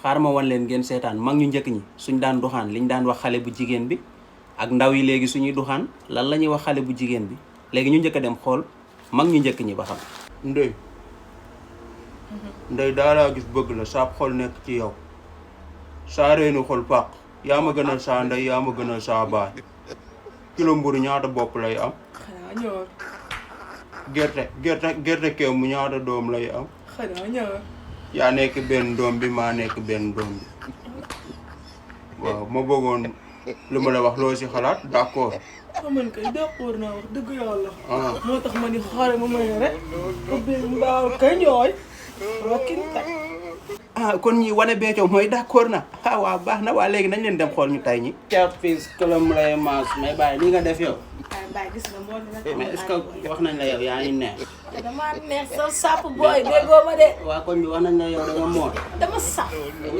xaar ma wan leen ngeen seetaan mag ñu njëkk ñi suñ daan duxaan liñ daan wax xale bu jigéen bi ak ndaw yi léegi suñuy duxaan lan la ñuy wax xale bu jigéen bi léegi ñu njëkk a dem xool mag ñu njëkk ñi ba xam. Ndey daa laa gis bëgg la saab xol nekk ci yow saa reenu xol pàq yaa ma gënal saa ndey yaa ma gënal saa baay kilo mburu ñaata bopp lay am. xanaa ñor. gerte keew mu ñaata doom lay am. xanaa ñor. yaa nekk benn doom bi maa nekk benn doom bi waaw ma bëggoon lu ma la wax loo si xalaat d'accord. man kay d'accord naa wax dëgg yàlla. moo tax ma ni xaaral ma may rek. ubbi mbaaw kay ñooy. kon ñi wane Béthio mooy d'accord na waaw baax na waa léegi nañ leen dem xool ñu tay ñi. Thiapiss këlam lay maas mais bàyyi li nga def yow. bàyyi gis nga moo mais est-ce que wax nañ la yow yaa ngi neex. dama neex sa sàpp booy déggoo ma de. waa koñ bi wax nañ la yow da nga mool. dama sàpp. yaa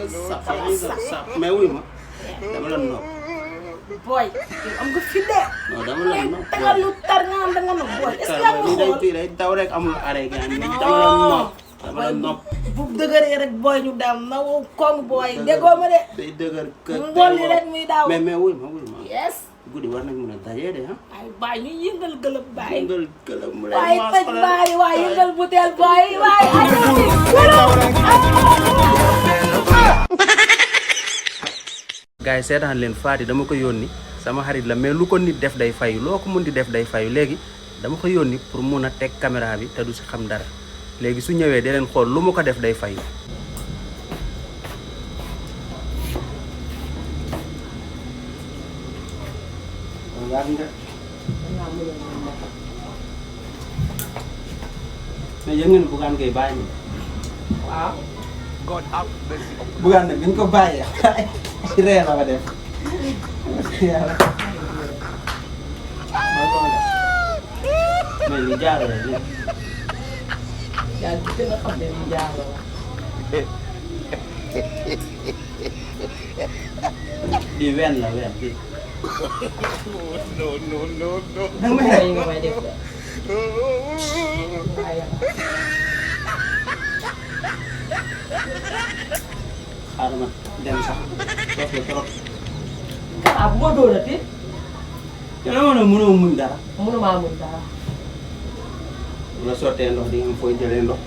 ngi sàpp mais wuy ma dama la nopp. booy am nga fi de. non dama la nopp tegal lu tar nga am da nga nopp booy. est-ce que yaa ngi xool day daw rek amul arrêt nga ni dama la nopp. dama la nopp bu dëgëree rek booy ñu dem na koŋ booy déggoo ma de. day dëgër kër ngoon li rek muy daaw. mais wuy ma. yes. guddi war nañ mën a dajee de ah. ay baay ñu yëngal gëlëb baay. yëngal gëlëb mu lay waaye maas tëj baay waaye yëngal butéel baay waaye gars yi seetaan leen Fady dama ko yónni sama xarit la mais lu ko nit def day fayu loo ko mun di def day fayu léegi dama ko yónni pour mun a teg caméra bi te du si xam dara léegi su ñëwee di leen xool lu mu ko def day fayu. mais yëg ngeen Bougane Gueye bàyyi na. waaw. Bougane nag bi ñu ko bàyyee ci ree la ko def yàlla mais li jaar la li. yaa ngi gën a xam ne li jaar la. lii ween la ween bi. non. danga may rey nga may def de. xaaral ma dem sax soof la trop. ah bu ma doonati. te dama ne mënoo muñ dara. mënumaa muñ dara. bu la sottee ndox di nga am fooy jëlee ndox.